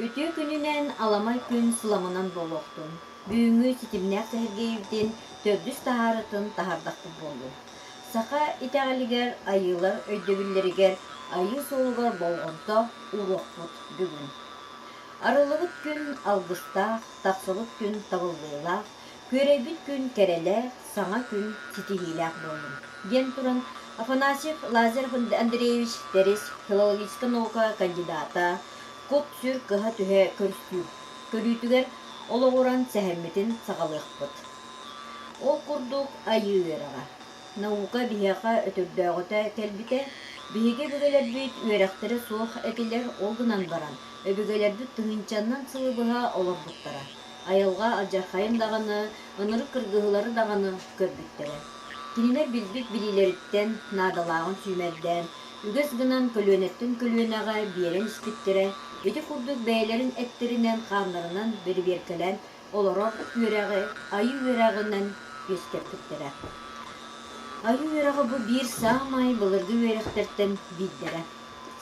Үтүө күнүнэн аламай күн сыламынан буолуохтун. Бүгүҥҥү ситимнээх сэһэргэһиибитин төрдүс таһаарытын таһаардахпыт буоллун. Саха итэҕэлигэр айыылар өйдөбүллэригэр айыы суолугар болҕомто ууруохпут бүгүн. Арыллыбыт күн алгыстаах, тахсыбыт күн табыллыылаах, күөрэйбит күн кэрэлээх, саҥа күн ситиһиилээх буоллун диэн туран Афанасьев Лазарь Андреевич Тэрис филологическай наука кандидата кут-сүр кыһа түһэ көрсүү көрүүтүгэр олоҕуран сэһэммитин саҕалыахпыт. Ол курдук айыы үөрэҕэ. Наука биһиэхэ өтөрдөөҕүтэ кэлбитэ. Биһиги өбүгэлэрбит үөрэхтэрэ суох этилэр, ол гынан баран, өбүгэлэрбит тыһыынчаннан сылы быһа олорбуттара. Айылҕа алдьархайын даҕаны, ынырык кыргыһыылары даҕаны көрбүттэрэ. Кинилэр билбит билиилэриттэн наадалааҕын сүүмэрдээн, үгэс гынан көлүөнэттэн көлүөнэҕэ биэрэн испиттэрэ, ити курдук бэйэлэрин эттэринэн-хааннарынан бэрэбиэркэлээн олорор үөрэҕи айыы үөрэҕинэн үөскэппиттэрэ. Айыы үөрэҕэ бу биир саамай былыргы үөрэхтэртэн биирдэрэ.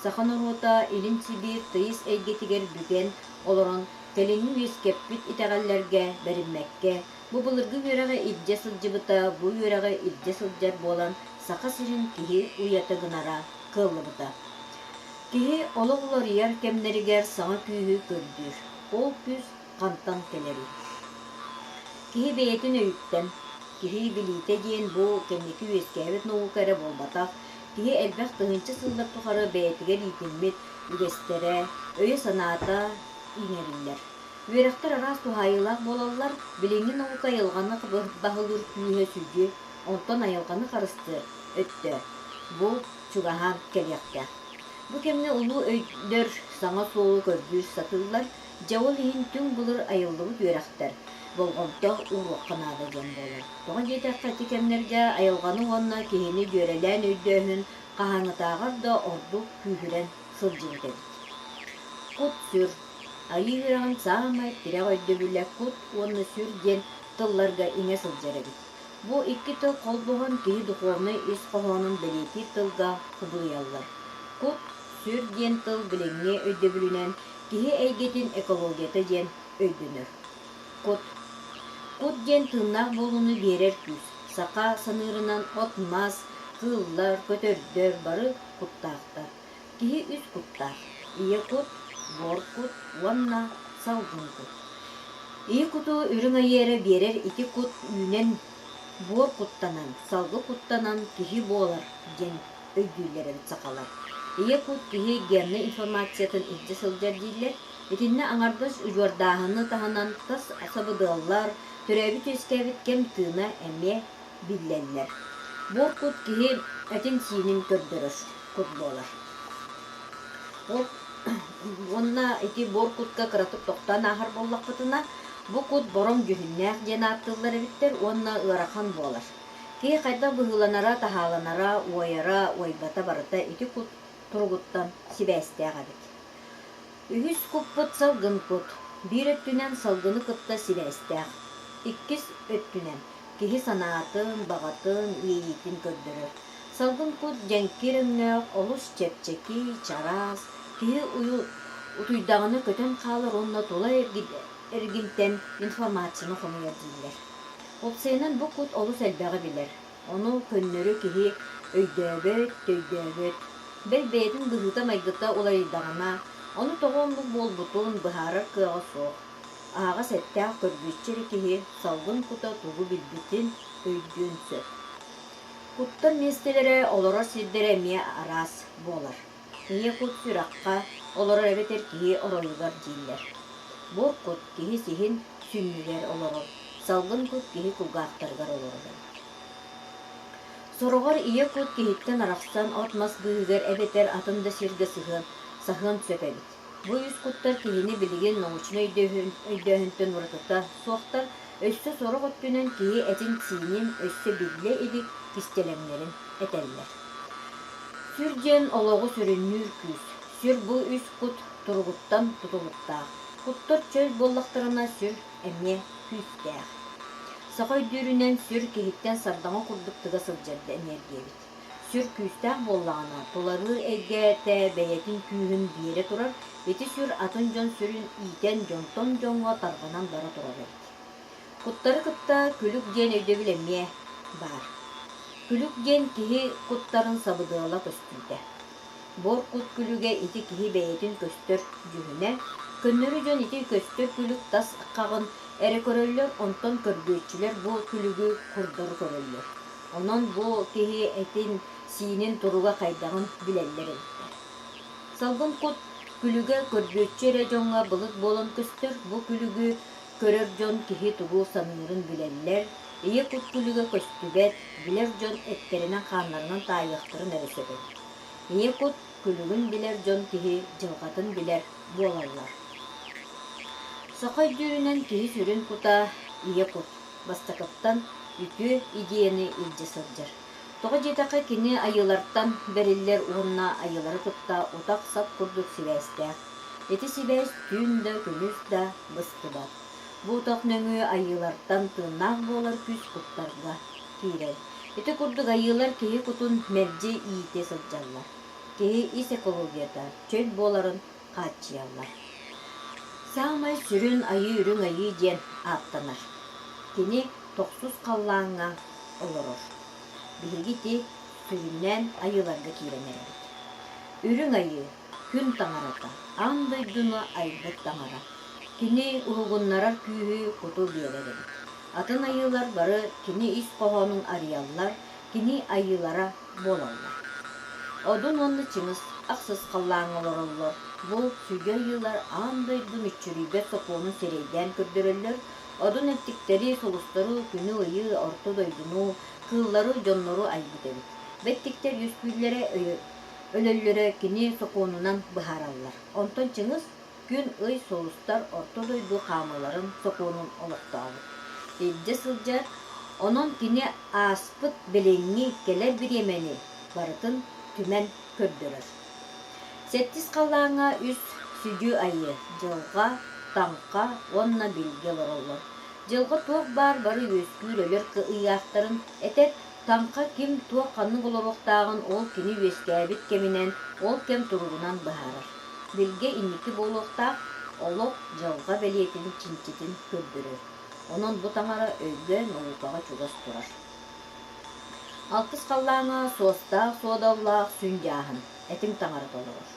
Саха норуота Илин Сибиир тыйыс эйгэтигэр бүгэн олорон кэлиҥҥи үөскэппит итэҕэллэргэ бэриммэккэ, бу былыргы үөрэҕи илдьэ сылдьыбыта, бу үөрэҕи илдьэ сылдьар буолан Саха сирин киһи уйата гынара кыаллыбыта. Киһи олох уларыйар кэмнэригэр саҥа күүһү көрдүүр. Ол күүс хантан кэлэрий? Киһи бэйэтин өйүттэн, киһи билиитэ диэн бу кэнники үөскээбит наука эрэ буолбатах, киһи элбэх тыһыынча сыллар тухары бэйэтигэр иитиммит үгэстэрэ, өйө-санаата иҥэриллэр. Үөрэхтэр араас туһаайыылаах буолаллар, билиҥҥи наука айылҕаны баһылыыр күүһэ сүдү, онтон айылҕаны харыстыыр өттө бу чугаһаан кэлиэхтээх. Бу кэмҥэ улуу өйдөр саҥа суолу көрдүүр сатыыллар, Дьэ ол иһин түҥ былыр айыллыбыт үөрэхтэр болҕомто ууруохха наада диэн буолар. Тоҕо диэтэххэ ити кэмнэргэ айылҕаны уонна киһини дьүөрэлээн өйдөөһүн хаһааҥҥытааҕар да ордук күүһүрэн сылдьыбыт эбит. Кут-сүр Айыы үөрэҕин саамай тирэх өйдөбүлэ кут уонна сүр диэн тылларга иҥэ сылдьар эбит. Бу икки тыл холбоһон киһи духовнай ис хоһоонун бэлиэтиир тылга кубулуйаллар. Кут, сүр диэн тыл билиҥҥи өйдөбүлүнэн Киһи эйгэтин экологията диэн өйдөнөр. Кут. Кут диэн тыыннаах буолууну биэрэр күүс. Саха саныырынан от-мас, кыыллар, көтөрдөр бары куттаахтар. Киһи үс куттаах: ийэ кут, буор кут уонна салгын кут. Ийэ куту үрүҥ айыы эрэ биэрэр ити кут үүнэн буор куттанан, салгы куттанан киһи буолар диэн өйдүүллэр эбит сахалар. Ийэ кут киһи геннай информациятын илдьэ сылдьар дииллэр. Итиннэ аҥардас удьуордааһыны таһынан тас сабыдыаллар, төрөөбүт-үөскээбит кэм тыына эмиэ биллэллэр. Буор кут киһи этин-сиинин көрдөрөр кут буолар. Ол уонна ити буор кутка кыратык тохтоон ааһар буоллахпытына, бу кут бороҥ дьүһүннээх диэн ааттыыллар эбиттэр уонна ыарахан буолар. Киһи хайдах быһыыланара-таһааланара, уойара, уойбата барыта ити кут туругуттан сибээстээх эбит. Үһүс куппут салгын кут. Биир өттүнэн салгыны кытта сибээстээх. Иккис өттүнэн киһи санаатын, баҕатын, иэйиитин көрдөрөр. Салгын кут дьэҥкир өҥнөөх, олус чэпчэки, чараас, киһи утуйдаҕына көтөн хаалар уонна тула эргинтэн информацияны хомуйар дииллэр. Уопсайынан бу кут олус элбэҕи билэр, ону көннөрү киһи өйдөөбөт, төйдөөбөт. Бэл бэйэтин быһыыта-майгыта уларыйдаҕына, ону тоҕо оннук буолбутун быһаарар кыаҕа суох. Аһаҕас эттээх көрбүөччү эрэ киһи салгын кута тугу билбитин өйдүөн сөп. Куттар миэстэлэрэ, олорор сирдэрэ эмиэ араас буолар. Ийэ кут сүрэххэ олорор эбэтэр киһи оройугар дииллэр. Буор кут киһи сиһин сүнньүгэр олорор, салгын кут киһи кулгаахтарыгар олорор эбит. Сороҕор ийэ кут киһиттэн арахсан от-мас быыһыгар эбэтэр атын да сиргэ сыһыан, саһыан сөп эбит. Бу үс куттар киһини билигин научнай өйдөөһүнтэн уратыта суохтар, өссө сорох өттүнэн киһи этин-сиинин өссө биллэ илик кистэлэҥнэрин этэллэр. Сүр диэн олоҕу сүрүннүүр күүс. Сүр бу үс кут туругуттан тутулуктаах. Куттар чөл буоллахтарына сүр эмиэ күүстээх. Саха өйдүүрүнэн сүр киһиттэн сардаҥа курдук тыга сылдьар энергия эбит. Сүр күүстээх буоллаҕына, тулалыыр эйгэтэ бэйэтин күүһүн биэрэ турар, ити сүр атын дьон сүрүн иитэн дьонтон дьоҥҥо тарҕанан бара турар эбит. Куттары кытта күлүк диэн өйдөбүл эмиэ баар. Күлүк диэн киһи куттарын сабыдыала көстүүтэ. Буор кут күлүгэ ити киһи бэйэтин көстөр дьүһүнэ, көннөрү дьон ити көстөр күлүк тас хаҕын эрэ көрөллөр, онтон көрбүөччүлэр бу күлүгү курдары көрөллөр. Онон бу киһи этин-сиинин туруга хайдаҕын билэллэр эбиттэр. Салгын кут күлүгэ көрбүөччү эрэ дьоҥҥо былыт буолан көстөр, бу күлүгү көрөр дьон киһи тугу саныырын билэллэр, ийэ кут күлүгэ көстүбэт, билэр дьон эттэринэн-хааннарынан таайыахтарын эрэ сөп эбит. Ийэ кут күлүгүн билэр дьон киһи дьылҕатын билэр буолаллар. Саха өйдүүрүнэн киһи сүрүн кута ийэ кут, бастакыттан үтүө идеяны илдьэ сылдьар. Тоҕо диэтэххэ кини айыылартан бэриллэр уонна айыылары кытта утах-сап курдук сибээстээх. Ити сибээс түүн да, күнүс да быстыбат. Бу утах нөҥүө айыылартан тыыннаах буолар күүс куттарга киирэр. Ити курдук айыылар киһи кутун мэлдьи иитэ сылдьаллар. Киһи ис экологията чөл буоларын хааччыйаллар. Саамай сүрүн айыы үрүҥ айыы диэн ааттанар. Кини тохсус халлааҥҥа олорор. Биһиги ити сүрүннээн айыыларга киирэн эрэбит. Үрүҥ айыы күн таҥарата, аан дойдуну айбыт таҥара. Кини уһугуннарар күүһү куту биэрэр эбит. Атын айыылар бары кини ис хоһоонун арыйаллар, кини айыылара буолаллар. Одун уонна Чыҥыс ахсыс халлааҥҥа олороллор. Бу сүдү айыылар аан дойду мүччүрүйбэт сокуонун сирэйдээн көрдөрөллөр, одун эттиктэри, сулустары, күнү-ыйы, орто дойдуну, кыыллары, дьоннору айбыт эбит. Бэттиктэр үөскүүллэрэ өлөллөрө кини сокуонунан быһаараллар. Онтон Чыҥыс күн-ый сулустар орто дойду хаамыыларын сокуонун олохтообут. Илдьэ сылдьар, онон кини ааспыт билиҥҥи кэлэр бириэмэни барытын түмэн көрдөрөр. Сэттис халлааҥҥа үс сүдү айыы дьылҕа, таҥха уонна билгэ олороллор. Дьылҕа туох баар бары үөскүүр өлөр ыйаахтарын этэр, таҥха ким туох ханнык олоруохтааҕын ол кини үөскээбит кэминэн, ол кэм туругунан быһаарар. Билгэ инники буолуохтаах олох дьылҕа бэлиэтин чинчитин көрдөрөр. Онон бу таҥара өйгө, наукаҕа чугас турар. Алтыс халлааҥҥа суостаах суодаллаах сүн дьааһын, этиҥ таҥарата олорор.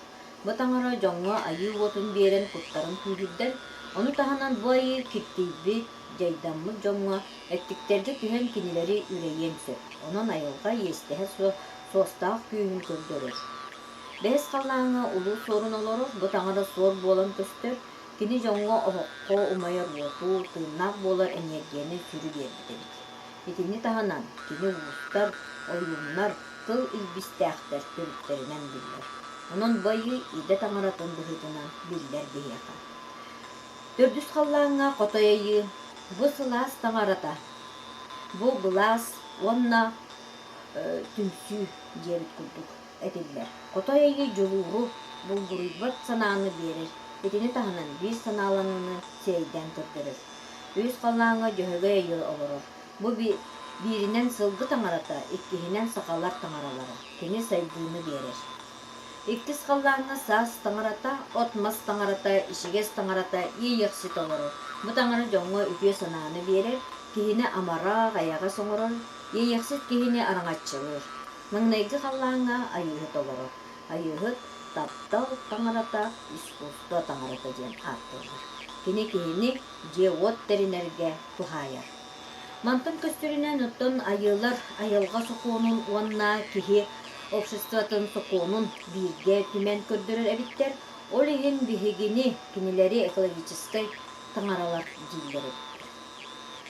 Бу таҥара дьоҥҥо айыы уотун биэрэн куттарын күүһүрдэр, ону таһынан бу айыы киртийбит, дьайдаммыт дьоҥҥо эттиктэргэ түһэн кинилэри үрэйиэн сөп. Онон айылҕа иэстэһэ суох суостаах күүһүн көрдөрөр. Бэһис халлааҥҥа улуу суорун олорор, бу таҥара суор буолан көстөр, кини дьоҥҥо оһоххо умайар уоту, тыыннаах буолар эниэргийэни сүрү биэрбит эбит. Итини таһынан кини уустар, ойууннар, тыл илбистээхтэр төрүттэринэн биллэр. Онон бу айыы идэ таҥаратын быһыытынан биллэр биһиэхэ. Төрдүс халлааҥҥа хотой айыы бу сылаас таҥарата, бу былаас уонна түмсүү диэбит курдук этиллэр. Хотой айыы дьулууру, булгуруйбат санааны биэрэр, итини таһынан биир санааланыыны сирэйдээн көрдөрөр. Үс халлааҥҥа Дьөһөгөй айыы олорор. Бу бииринэн сылгы таҥарата, иккиһинэн сахалар таҥаралара. Кини сайдыыны биэрэр. Иккис халлааҥҥа саас таҥарата, от-мас таҥарата, ичигэс таҥарата иэйиэхсит олорор. Бу таҥара дьоҥҥо үтүө санааны биэрэр, киһини амарах, эйэҕэс оҥорор, иэйиэхсит киһини араҥаччылыыр. Маҥнайгы халлааҥҥа Айыыһыт олорор. Айыыһыт таптал таҥарата, искусство таҥарата диэн ааттыыллар. Кини киһини дьиэ-уот тэринэргэ туһаайар. Мантан көстөрүнэн оттон айыылар айылҕа сокуонун уонна киһи обществотын сокуонун бииргэ түмэн көрдөрөр эбиттэр. Ол иһин биһигини кинилэри экологическай таҥаралар дииллэр эбит.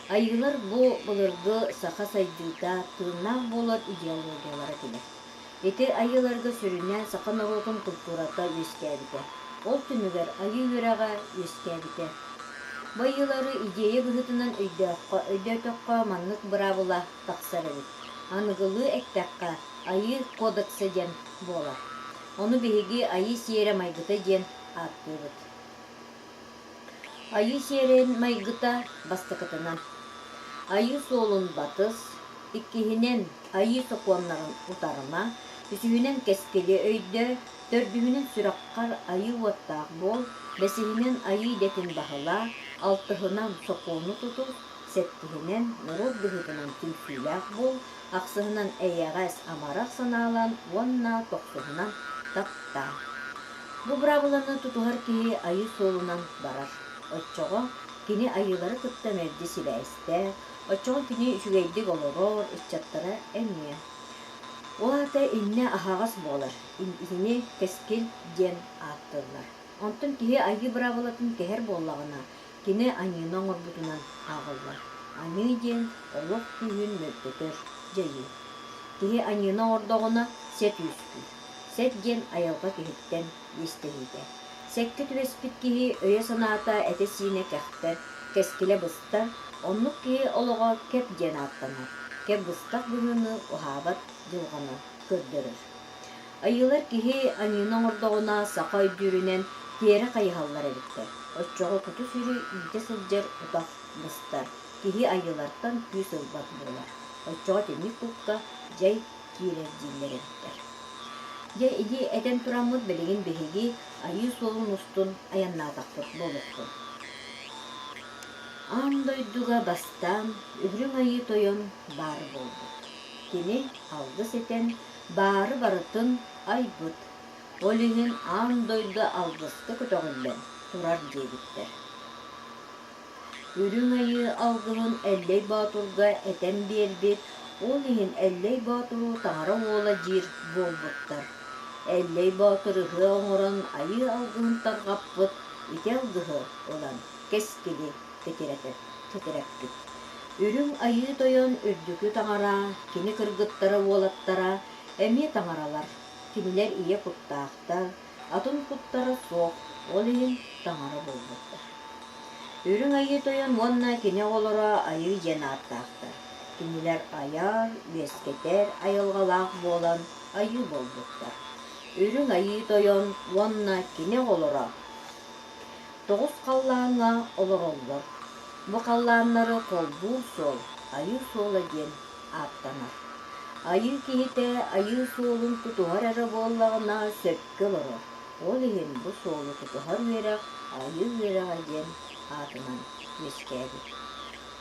Айыылар бу былыргы саха сайдыыта тыыннаах буолар идеологиялара этилэр. Ити айыыларга сүрүннээн саха норуотун култуурата үөскээбитэ. Ол түмүгэр айыы үөрэҕэ үөскээбитэ. Бу айыылары идея быһыытынан өйдөөххө, өйдөөтөххө маннык быраабыла тахсар эбит. Аныгылыы эттэххэ, айыы кодекса диэн буолар. Ону биһиги айыы сиэрэ майгыта диэн ааттыыбыт. Айыы сиэрин майгыта бастакытынан, айыы суолун батыс, иккиһинэн, Айыы сокуоннарын утарыма, үсүһүнэн кэскили өйдөө, төрдүһүнэн сүрэххэр айыы уоттаах буол, бэсиһинэн айыы идэтин баһылаа, алтыһынан сокуону тутус, сэттиһинэн норуот быһыытынан түмсүүлээх буол, ахсыһынан эйэҕэс, амарах санаалан уонна тохсуһунан таптаа. Бу быраабыланы тутуһар киһи айыы суолунан барар. Оччоҕо кини айыылары кытта мэлдьи сибээстээх, оччоҕо кини үчүгэйдик олорор, ыччаттара эмиэ. Ол аата иннэ аһаҕас буолар, итини кэскил диэн ааттыыллар. Онтон киһи айыы быраабылатын кэһэр буоллаҕына, кини аньыыны оҥорбутунан ааҕыллар. Аньыы диэн олох күүһүн мөлтөтөр дьайыы. Киһи аньыыны оҥордоҕуна сэт үөскүүр. Сэт диэн айылҕа киһиттэн иэстэһиитэ. Сэккэ түбэспит киһи өйө-санаата этэ-сиинэ кэхтэр, кэскилэ быстар, оннук киһи олоҕо кэп диэн ааттанар, кэп быстах быһыыны уһаабат дьылҕаны көрдөрөр. Айыылар киһи аньыыны оҥордоҕуна саха өйдүүрүнэн тиэрэ хайыһаллар эбиттэр. Оччоҕо куту-сүрү иитэ сылдьар утах быстар, киһи айыылартан күүс ылбат буолар. Оччоҕо итинник кукка дьай киирэр дииллэр эбиттэр. Дьэ, ити этэн тураммыт билигин биһиги айыы суолун устун айаннаатахпыт буолуохтун. Аан дойдуга бастаан Үрүҥ Айыы Тойон баар буолбут. Кини алгыс этэн, баары барытын айбыт. Ол иһин аан дойду алгыска көтөҕүллэн турар диэбиттэр. Үрүҥ Айыы алгыһын Эллэй Боотурга этэн биэрбит, ол иһин Эллэй Боотуру таҥара уола диир буолбуттар. Эллэй Боотур ыһыа оҥорон айыы алгыһын тарҕаппыт, ити алгыһы ылан кэскили кэтирэппит. Үрүҥ Айыы Тойон үрдүкү таҥара, кини кыргыттара уолаттара эмиэ таҥаралар, кинилэр ийэ куттаахтар, атын куттара суох, ол иһин таҥара буолбуттар. Үрүҥ Айыы Тойон уонна кини оҕолоро Айыы диэн ааттаахтар. Кинилэр айар, үөскэтэр айылҕалаах буолан айыы буолбуттар. Үрүҥ Айыы Тойон уонна кини оҕолоро тоҕус халлааҥҥа олороллор. Бу халлааннары холбуур суол Айыы суола диэн ааттанар. Айыы киһитэ айыы суолун тутуһар эрэ буоллаҕына сөпкө олорор. Ол иһин бу суолу тутуһар үөрэх Айыы үөрэҕэ диэн аатынан үөскээбит.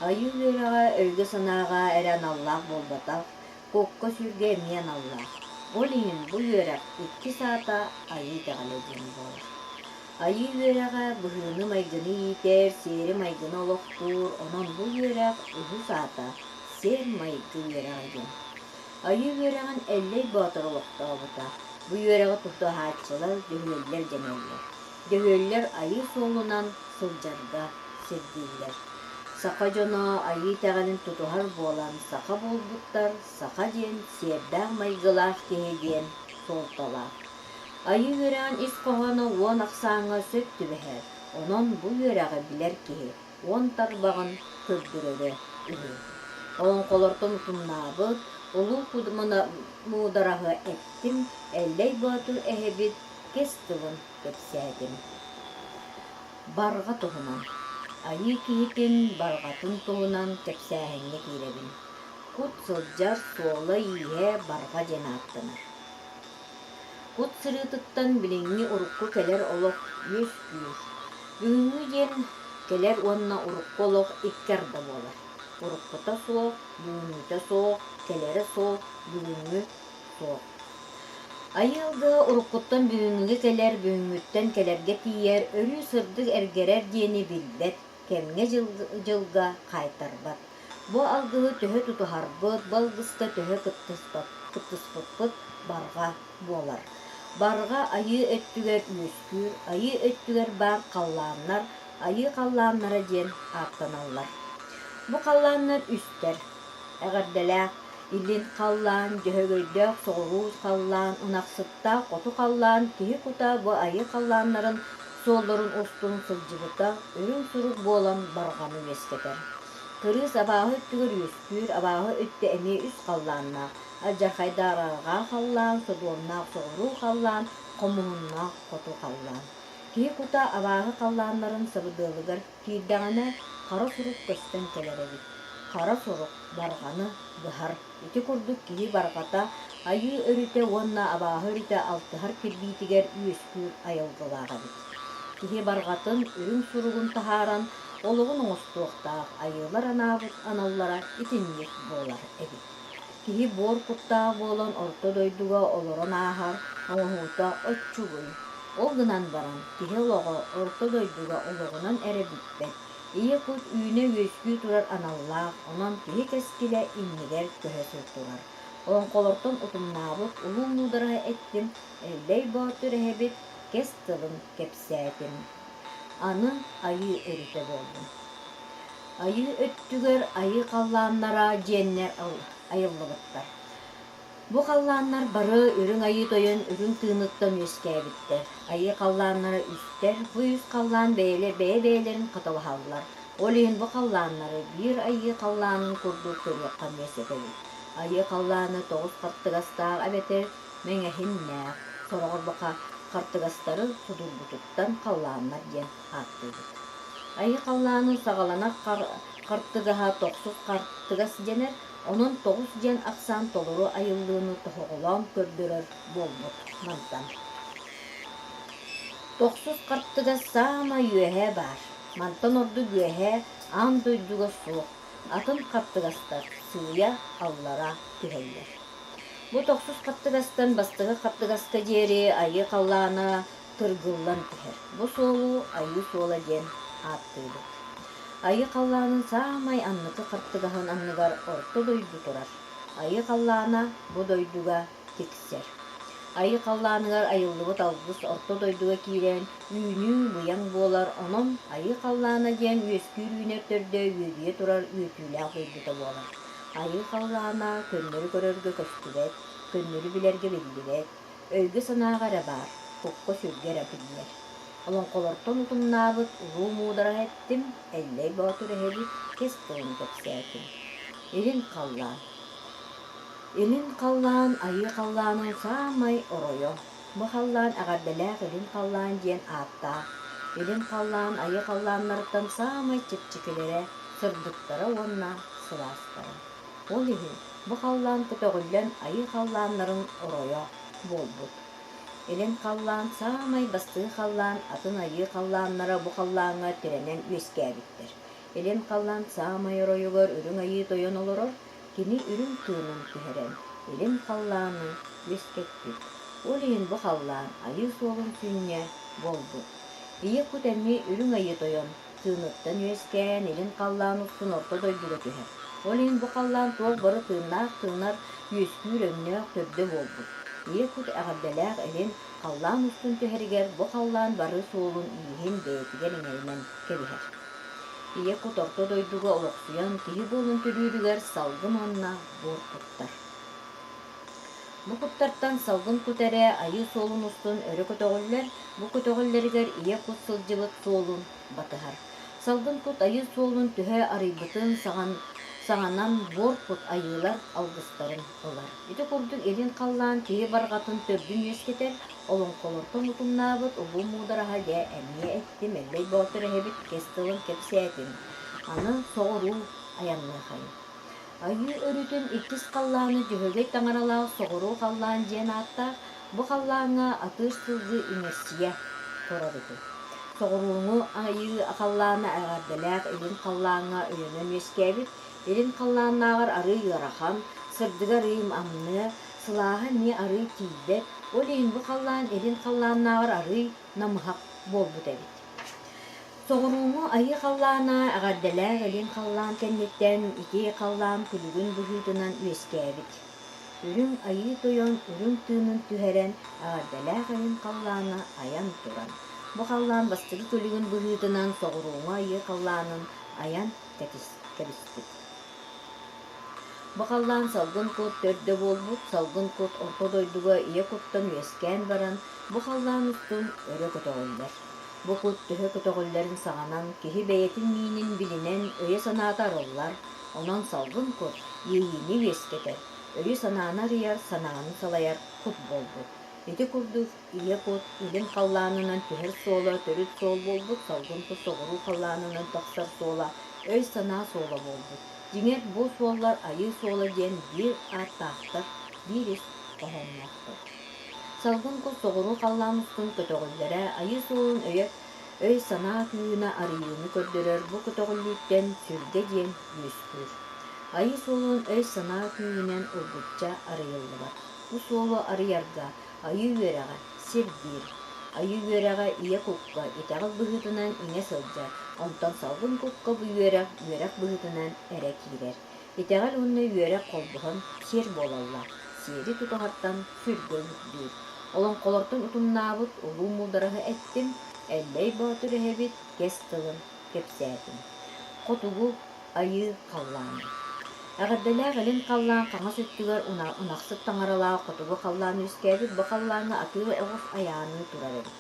Айыы үөрэҕэ өйгө-санааҕа эрэ аналлаах буолбатах, кукка-сүргэ эмиэ аналлаах. Ол иһин бу үөрэх иккис аата Айыы итэҕэлэ диэн буолар. Айыы үөрэҕэ быһыыны-майгыны иитэр, сиэри-майгыны олохтуур, онон бу үөрэх үһүс аата сиэр-майгы үөрэҕэ диэн. Айыы үөрэҕин Эллэй Боотур олохтообута. Бу үөрэҕи тутуһааччылар дьөһүөллэр дэнэллэр. Дьөһүөллэр айыы суолунан сылдьарга сирдииллэр. Саха дьоно айыы итэҕэлин тутуһар буолан саха буолбуттар, саха диэн сиэрдээх майгылаах киһи диэн суолталаах. Айыы үөрэҕин ис хоһооно уон ахсааҥҥа сөп түбэһэр, онон бу үөрэҕи билэр киһи уон тарбаҕын көрдөрөрө үһү. Олоҥхолортон утумнаабыт Улуу Муудараһы эттим, Эллэй Боотур эһэбит кэс тылын кэпсээтим. Барҕа туһунан Айыы киһитин барҕатын туһунан кэпсээһиҥҥэ киирэбин. Кут сылдьар суола-ииһэ барҕа диэн ааттанар. Кут сырыытыттан билиҥҥи урукку кэлэр олох үөскүүр. Бүгүҥҥү диэн кэлэр уонна урукку олох икки арда буолар. Уруккута суох, бүгүҥҥүтэ суох, кэлэрэ суох, бүгүҥҥү суох. Айыы уруккуттан бүгүҥҥүгэ кэлэр, бүгүҥҥүттэн кэлэргэ тиийэр, өрүү сырдык эргэрэр диэни билбэт, кэмҥэ дьылга хаайтарбат. Бу алгыһы төһө тутуһарбыт, бу алгыска төһө кыттыспыппыт барҕа буолар. Барҕа айыы өттүгэр үөскүүр, айыы өттүгэр баар халлааннар айыы халлааннара диэн ааттаналлар. Бу халлааннар үстэр. Эҕэрдэлээх илин халлаан, дьөһөгөйдөөх соҕуруу халлаан, ынахсыттаах хоту халлаан киһи кута бу айыы халлааннарын суолларын устун сылдьыбыта үрүҥ сурук буолан барҕаны үөскэтэр. Кырыыс абааһы өттүгэр үөскүүр, абааһы өттө эмиэ үс халлааннаах, алдьархайдаах арҕаа халлаан, содуомнаах соҕуруу халлаан, хомуһуннаах хоту халлаан. Киһи кута абааһы халлааннарын сабыдыалыгар киирдэҕинэ, хара сурук көстөн кэлэр эбит. Хара сурук барҕаны быһар. Ити курдук киһи барҕата айыы өрүтэ уонна абааһы өрүтэ алтыһар кирбиитигэр үөскүүр айылгылаах эбит. Киһи барҕатын үрүҥ суругун таһааран олоҕун оҥостуохтаах айыылар анаабыт аналлара итинник буолар эбит. Киһи буор куттаах буолан орто дойдуга олорон ааһар оҥоһуута оччугуй. Ол гынан баран киһи олоҕо орто дойдуга олоҕунан эрэ бүппэт. Ийэ кут үүнэ-үөскүү турар аналлаах, онон киһи кэскилэ иннигэр көһө турар. Олоҥхолортон утумнаабыт улуу муудараһы эттим, Эллэй Боотур эһэбит кэс тылын кэпсээтим. Аны айыы өрүтэ буоллум. Айыы өттүгэр айыы халлааннара диэннэр айыллыбыттар. Бу халлааннар бары Үрүҥ Айыы Тойон үрүҥ тыыныттан үөскээбиттэр. Айыы халлааннара үстэр, бу үс халлаан бэйэлэр бэйэ-бэйэлэрин хатылаһаллар. Ол иһин бу халлааннары биир айыы халлаанын курдук көрүөххэ эмиэ сөп эбит. Айыы халлаана тоҕус хаттыгастаах эбэтэр мэҥэһиннээх, сороҕор баха хартыгастары судургутуттан халлааннар диэн ааттыыбыт. Айыы халлаанын саҕаланар хартыгаһа тохсус хартыгас дэнэр, Онон тоҕус диэн ахсаан толору айыллыыны тоһоҕолоон көрдөрөр буолбут мантан. Тохсус хартыга саамай үөһээ баар. Мантан ордук үөһээ аан дойдуга суох, атын хартыгастар сыыйа аллара түһэллэр. Бу тохсус хартыгастан бастакы хартыгаска диэри айыы халлаана тыргыллан түһэр. Бу суолу айыы суола диэн ааттыыбыт. Айыы халлаанын саамай анныкы хартыгаһын анныгар орто дойду турар. Айыы халлаана бу дойдуга тиксэр. Айыы халлааныгар айыллыбыт алгыс орто дойдуга киирэн үүнүү быйаҥ буолар, онон айыы халлаана диэн үөскүүр үүнэр төрдө үөдүйэ турар үөтүүлээх дойдута буолар. Айыы халлаана көннөрү көрөргө көстүбэт, көннөрү билэргэ биллибэт, Өйгө-санааҕа эрэ баар, кукка-сүргэ эрэ биллэр. Олоҥхолортон утумнаабыт улуу муудараһы эттим, Эллэй Боотур эһэбит кэс тылын кэпсээтим. Илин халлаан Илин халлаан айыы халлаанын саамай оройо. Бу халлаан эҕэрдэлээх илин халлаан диэн ааттаах. Илин халлаан айыы халлааннарыттан саамай чэпчэкилэрэ, сырдыктара уонна сылаастара. Ол иһин бу халлаан көтөҕүллэн айыы халлааннарын оройо буолбут. Илин халлаан саамай бастыҥ халлаан, атын айыы халлааннара бу халлааҥҥа тирэнэн үөскээбиттэр. Илин халлаан саамай оройугар Үрүҥ Айыы Тойон олорор, кини үрүҥ тыынын түһэрэн, илин халлааны үөскэппит. Ол иһин бу халлаан айыы суолун сүнньэ буолбут. Ийэ кут эмиэ Үрүҥ Айыы Тойон тыыныттан үөскээн, илин халлаан устун орто дойдуга түһэр. Ол иһин бу халлаан туох бары тыыннаах тыынар, үөскүүр өҥнөөх төрдө буолбут. Ийэ кут эҕэрдэлээх илин халлаан устун түһэригэр бу халлаан бары суолун-ииһин бэйэтигэр иҥэринэн кэбиһэр. Ийэ кут орто дойдуга олохсуйан киһи буолун төрүүрүгэр салгын уонна буор куттар. Бу куттартан салгын кут эрэ айыы суолун устун өрө көтөҕүллэр, бу көтөҕүллэригэр ийэ кут сылдьыбыт суолун батыһар. Салгын кут айыы суолун төһө арыйбытын саҕан, саҥанан буор кут айыылар алгыстарын ылар. Ити курдук илин халлаан киһи барҕатын төрдүн үөскэтэр, олоҥхолортон утумнаабыт улуу муудараһа дьэ эмиэ эттим, Эллэй Боотур эһэбит кэс тылын кэпсээтим. Аны соҕуруу айанныахайын. Айыы өрүтүн иккис халлааны Дьөһөгөй таҥаралаах соҕуруу халлаан диэн ааттаах, бу халлааҥҥа атыыр сылгы иҥэрсийэ турар үһү. Соҕурууҥу айыы халлаана эҕэрдэлээх илин халлааҥҥа өйөнөн үөскээбит, илин халлааннааҕар арыый ыарахан, сырдыга арыый амныа, сылааһа эмиэ арыый тиийбэт, ол иһин бу халлаан илин халлааннааҕар арыый намыһах буолбут эбит. Соҕурууҥу айыы халлаана эҕэрдэлээх илин халлаан кэнниттэн ити халлаан күлүгүн быһыытынан үөскээбит. Үрүҥ Айыы Тойон үрүҥ тыынын түһэрэн эҕэрдэлээх илин халлаана айан туран, бу халлаан бастакы күлүгүн быһыытынан соҕурууҥу айыы халлаанын айан кэбиспит. Бу халлаан салгын кут төрдө буолбут, салгын кут орто дойдуга ийэ куттан үөскээн баран, бу халлаан устун өрө көтөҕүллэр. Бу кут төһө көтөҕүллэрин саҕанан киһи бэйэтин миинин билинэн өйө-санаата арыллар, онон салгын кут иэйиини үөскэтэр, өйү-санааны арыйар, санааны салайар кут буолбут. Ити курдук ийэ кут илин халлаанынан түһэр суола төрүт суол буолбут, салгын кут соҕуруу халлаанынан тахсар суола өй-санаа суола буолбут. Дьиҥэр, бу суоллар Айыы суола диэн биир ааттаахтар, биир ис хоһоонноохтор. Салгын кут соҕуруу халлаан устун көтөҕүллэрэ Айыы суолун өйө өй-санаа күүһүнэ арыйыыны көрдөрөр бу көтөҕүллүүттэн сүргэ диэн үөскүүр. Айыы суолун өй-санаа күүһүнэн ылбычча арыйыллыбат. Бу суолу арыйарга Айыы үөрэҕэ сирдиир. Айыы үөрэҕэ ийэ кукка итэҕэл быһыытынан иҥэ сылдьар, онтон салгын кукка бу үөрэх үөрэх быһыытынан эрэ киирэр. Итэҕэл уонна үөрэх холбоһон сиэр буолаллар, сиэри тутуһартан сүргэ үрдүүр. Олоҥхолортон утумнаабыт улуу муудараһы эттим, Эллэй Боотур эһэбит кэс тылын кэпсээтим. Хотугу Айыы халлаана. Эҕэрдэлээх илин халлаан хаҥас өттүгэр ынахсыт таҥаралаах хотугу халлаан үөскээбит бу халлааҥҥа атыыр оҕус айааныы турар эбит.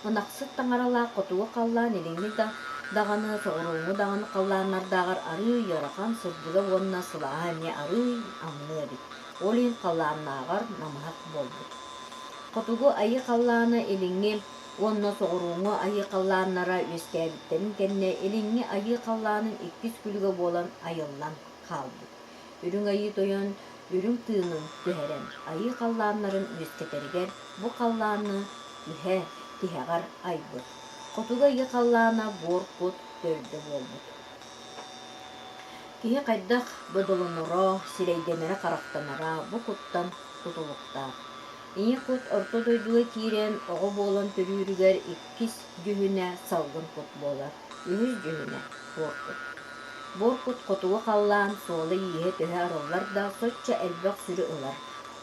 Ынахсыт таҥаралаах хотугу халлаан илиҥҥи да даҕаны, соҕурууҥҥу даҕаны халлааннардааҕар арыый ыарахан, сырдыга уонна сылааһа эмиэ арыый амныы эбит. Ол иһин халлааннааҕар намыһах буолбут. Хотугу Айыы халлаана илиҥҥи уонна соҕурууҥҥу Айыы халлааннара үөскээбиттэрин кэннэ илиҥҥи Айыы халлаанын иккис күлүгэ буолан айыллан хаалбыт. Үрүҥ Айыы Тойон үрүҥ тыынын түһэрэн Айыы халлааннарын үөскэтэригэр бу халлааны түһэ тиһэҕэр айбыт. Хотугу Айыы халлаана буор кут төрдө буолбут. Киһи хайдах бодолоноро, сирэйдэнэрэ-харахтанара бу куттан тутулуктаах. Ийэ кут орто дойдуга киирэн оҕо буолан төрүүрүгэр иккис дьүһүнэ салгын кут буолар, үһүс дьүһүнэ буор кут. Буор кут хотугу халлаан суола-ииһэ төһө арыллар да, соччо элбэх сүрү ылар.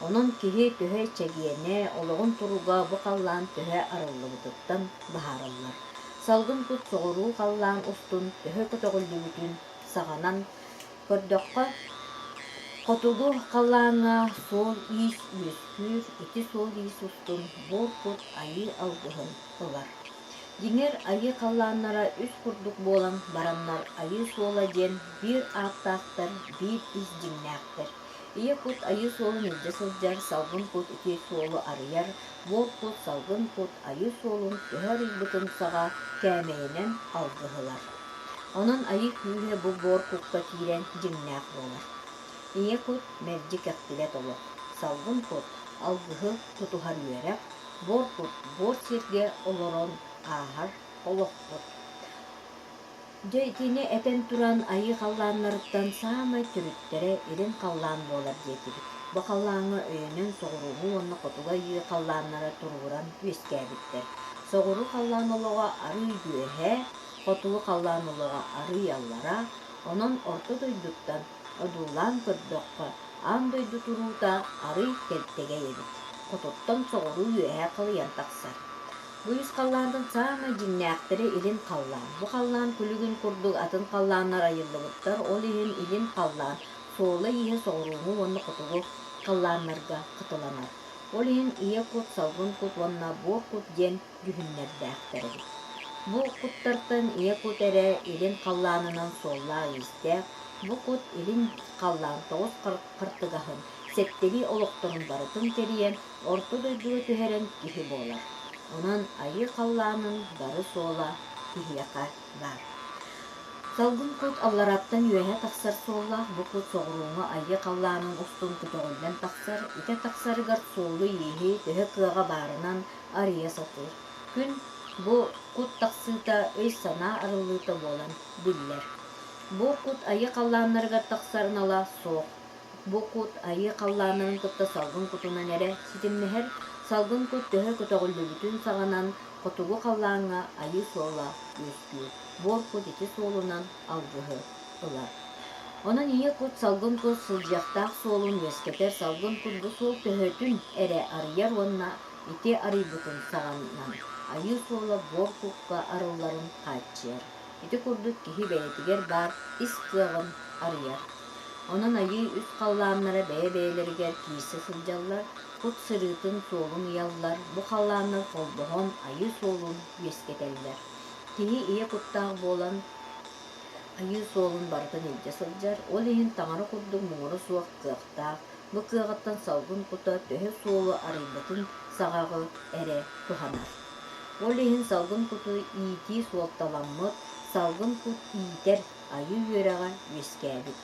Онон киһи төһө чэгиэнэ, олоҕун туруга бу халлаан төһө арыллыбытыттан быһаарыллар. Салгын кут соҕуруу халлаан устун төһө көтөҕүллүбүтүн саҕанан көрдөххө, хотугу халлааҥҥа суол-иис үөскүүр, ити суол-иис устун буор кут айыы алгыһын ылар. Дьиҥэр, айыы халлааннара үс курдук буолан бараннар айыы суола диэн биир ааттаахтар, биир ис дьиҥнээхтэр. Ийэ кут айыы суолун илдьэ сылдьар, салгын кут ити суолу арыйар, буор кут, салгын кут айыы суолун төһө арыйбытын саҕа кээмэйинэн алгыһылар. Онон айыы күүһэ бу буор кукка киирэн дьиҥнээх буолар. Ийэ кут мэлдьи кэхтибэт олох, салгын кут алгыһы тутуһар үөрэх, буор кут буор сиргэ олорон ааһар олохпут. Дьэ итини этэн туран айыы халлааннарыттан саамай төрүттэрэ илин халлаан буолар диэтибит. Бу халлааҥҥа өйөнөн соҕурууҥу уонна хотугу айыы халлааннара туругуран үөскээбиттэр. Соҕуруу халлаан олоҕо арыый үөһээ, хотугу халлаан олоҕо арыый аллараа, онон орто дойдуттан одуулаан көрдөххө, аан дойду туруута арыый кэлтэгэй эбит. Хотуттан соҕуруу үөһээ халыйан тахсар. Бу үс халлаантан саамай дьиҥнээхтэрэ илин халлаан. Бу халлаан күлүгүн курдук атын халлааннар айыллыбыттар, ол иһин илин халлаан суола-ииһэ соҕурууҥу уонна хотугу халлааннарга хатыланар. Ол иһин ийэ кут, салгын кут уонна буор кут диэн дьүһүннэрдээхтэр эбит. Бу куттартан ийэ кут эрэ илин халлаанынан суоллаах-иистээх, бу кут илин халлаан тоҕус хартыгаһын, сэттэлии олохторун барытын кэрийэн Орто дойдуга түһэрэн киһи буолар. Онон айыы халлаанын бары суола киһиэхэ баар. Салгын кут аллараттан үөһэ тахсар суоллаах бу кут соҕурууҥҥу айыы халлаанын устун көтөҕүллэн тахсар, итэ тахсарыгар суолу-ииһи төһө кыаҕа баарынан арыйа сатыыр. Күн бу кут тахсыыта өй-санаа арыллыыта буолан биллэр. Бу кут айыы халлааннарыгар тахсар анала суох. Бу кут айыы халлааннарын кытта салгын кутунан эрэ ситимнэһэр, салгын кут төһө көтөҕүллүбүтүн саҕанан хотугу халлааҥҥа айыы суола үөскүүр, буор кут ити суолунан алгыһы ылар. Онон ийэ кут салгын кут сылдьыахтаах суолун үөскэтэр, салгын кут бу суол төһөтүн эрэ арыйар уонна ити арыйбытын саҕанан айыы суола буор кукка арылларын хааччыйар. Ити курдук киһи бэйэтигэр баар ис кыаҕын арыйар. Онон айыы үс халлааннара бэйэ-бэйэлэригэр киирсэ сылдьаллар, кут сырыытын суолун ыйаллар, бу халлааннар холбоһон айыы суолун үөскэтэллэр. Киһи ийэ куттаах буолан айыы суолун барытын илдьэ сылдьар, ол иһин таҥара курдук муҥура суох кыахтаах, бу кыаҕыттан салгын кута төһө суолу арыйбытын саҕаҕы эрэ туһанар. Ол иһин салгын куту иитии суолталаммыт, салгын кут иитэр. Айыы үөрэҕэ үөскээбит.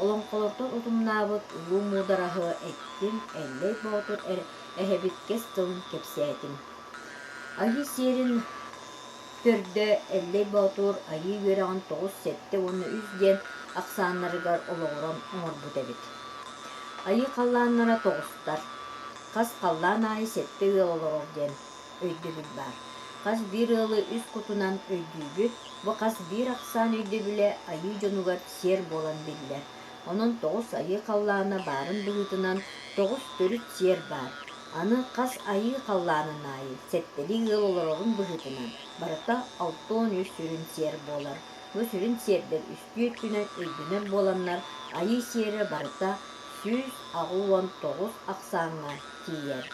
Олоҥхолортон утумнаабыт улуу муудараһы эттим, Эллэй Боотур эһэбит кэс тылын кэпсээтим. Айыы сиэрин төрдө Эллэй Боотур Айыы үөрэҕин 9, 7 уонна 3 диэн ахсааннарыгар олоҕуран оҥорбут эбит. Айыы халлааннара тоҕустар. Хас халлаан аайы сэттэ ыал олорор диэн өйдөбүл баар. Хас биир ыалы үс кутунан өйдүүбүт, бу хас биир ахсаан өйдөбүлэ айыы дьонугар сиэр буолан биллэр. Онон тоҕус айыы халлаана баарын быһыытынан тоҕус төрүт сиэр баар. Аны хас айыы халлаанын аайы сэттэлии ыал олорорун быһыытынан барыта 63 сүрүн сиэр буолар. Бу сүрүн сиэрдэр үстүү өттүнэн өйдөнөр буоланнар айыы сиэрэ барыта 189 ахсааҥҥа тиийэр.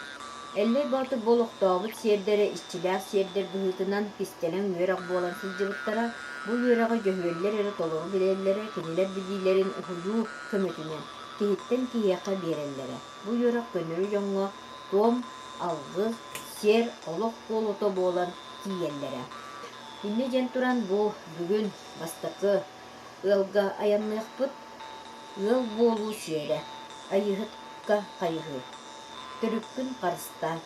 Эллэй Боотур бу олохтообут сиэрдэрэ иччилээх сиэрдэр быһыытынан кистэлэҥ үөрэх буолан сылдьыбыттара. Бу үөрэҕи дьөһүөллэр эрэ толору билэллэрэ, кинилэр билиилэрин уһуйуу көмөтүнэн киһиттэн киһиэхэ биэрэллэрэ. Бу үөрэх көннөрү дьоҥҥо туом, алгыс, сиэр, олох куолута буолан тиийэллэрэ. Инньэ диэн туран бу бүгүн бастакы ыалга айанныахпыт. Ыал буолуу сиэрэ, айыыһыкка хайыһыы. Төрүккүн харыстаа.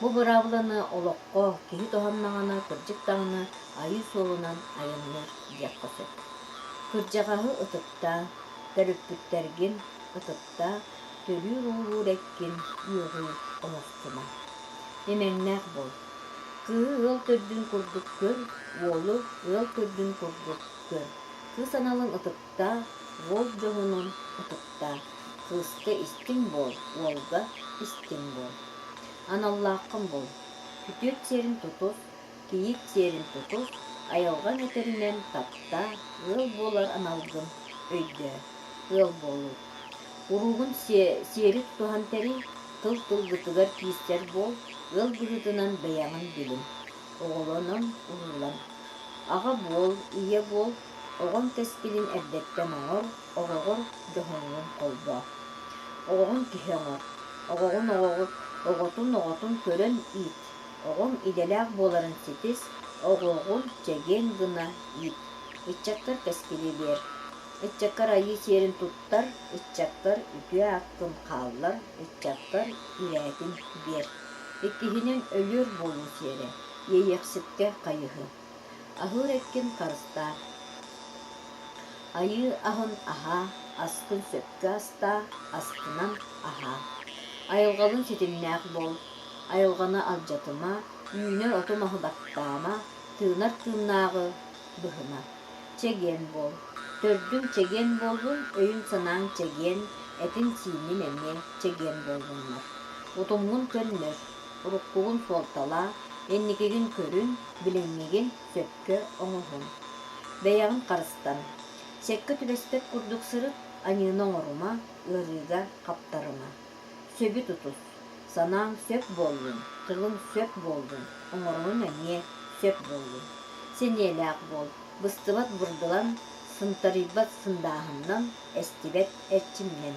Бу быраабыланы олоххо киһи туһаннаҕына кырдьык даҕаны айыы суолунан айанныыр диэххэ сөп. Кырдьаҕаһы ытыктаа, төрөппүттэргин ытыктаа, төрүүр-ууһуур эккин үөҕүү оҥостума. Имэҥнээх буол. Кыыһы ыал төрдүн курдук көр, уолу ыал төрдүн курдук көр. Кыыс аналын ытыктаа, уол дьоһунун ытыктаа. Кыыска истиҥ буол, уолга истиҥ буол. Аналлааххын бул. Күтүөт сиэрин тутус, кийиит сиэрин тутус, айылҕаҥ этэринэн таптаа, ыал буолар аналгын өйдөө. Ыал буолуу. Уруугун сиэри тутуһан тэрий, тыл тылгытыгар киирсэр буол, ыал быһыытынан бэйэҕин билин. Оҕолонон уруулан. Аҕа буол, ийэ буол, оҕоҥ кэскилин эрдэттэн оҥор, оҕоҕор дьоһуҥҥун холбоо. Оҕоҕун киһи оҥор, оҕоҕун оҕотун оҕотун көрөн иит, оҕоҥ идэлээх буоларын ситис, оҕоҕун чэгиэн гына иит. Ыччаккар кэскили биэр. Ыччаккар айыы сиэрин туттар, ыччаккар үтүө ааккын хааллар, ыччаккар ирээтин биэр. Иккиһинэн өлүөр буолуу сиэрэ, иэйиэхсиккэ хайыһыы. Аһыыр эккин харыстаа. Айыы аһын аһаа, аскын сөпкө астаа, астынан аһаа. Айылҕалыын ситимнээх буол, айылҕаны алдьатыма, үүнэр оту-маһы баттаама, тыынар тыыннааҕы быһыма. Чэгиэн буол. Төрдүҥ чэгиэн буоллун, өйүҥ-санааҥ чэгиэн, этиҥ-сииниҥ эмиэ чэгиэн буоллуннар. Утумҥун көннөр, уруккугун суолталаа, инникигин көрүн, билиҥҥигин сөпкө оҥоһун. Бэйэҕин харыстан. Сэккэ түбэспэт курдук сырыт, аньыыны оҥорума, ыарыыга хаптарыма. Сөбү тутус. Санааҥ сөп буоллун, тылыҥ сөп буоллун, оҥороруҥ эмиэ сөп буоллун. Сэниэлээх буол, быстыбат бырдылан, сынтарыйбат сындааһыннан, эстибэт эрчимнэн.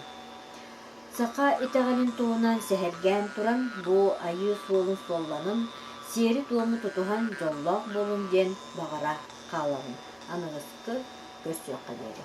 Саха итэҕэлин туһунан сэһэргээн туран, бу айыы суолун суолланын, сиэри-туому тутуһан дьоллоох буолун диэн баҕара хаалабын. Аныгыскы көрсүөххэ диэри.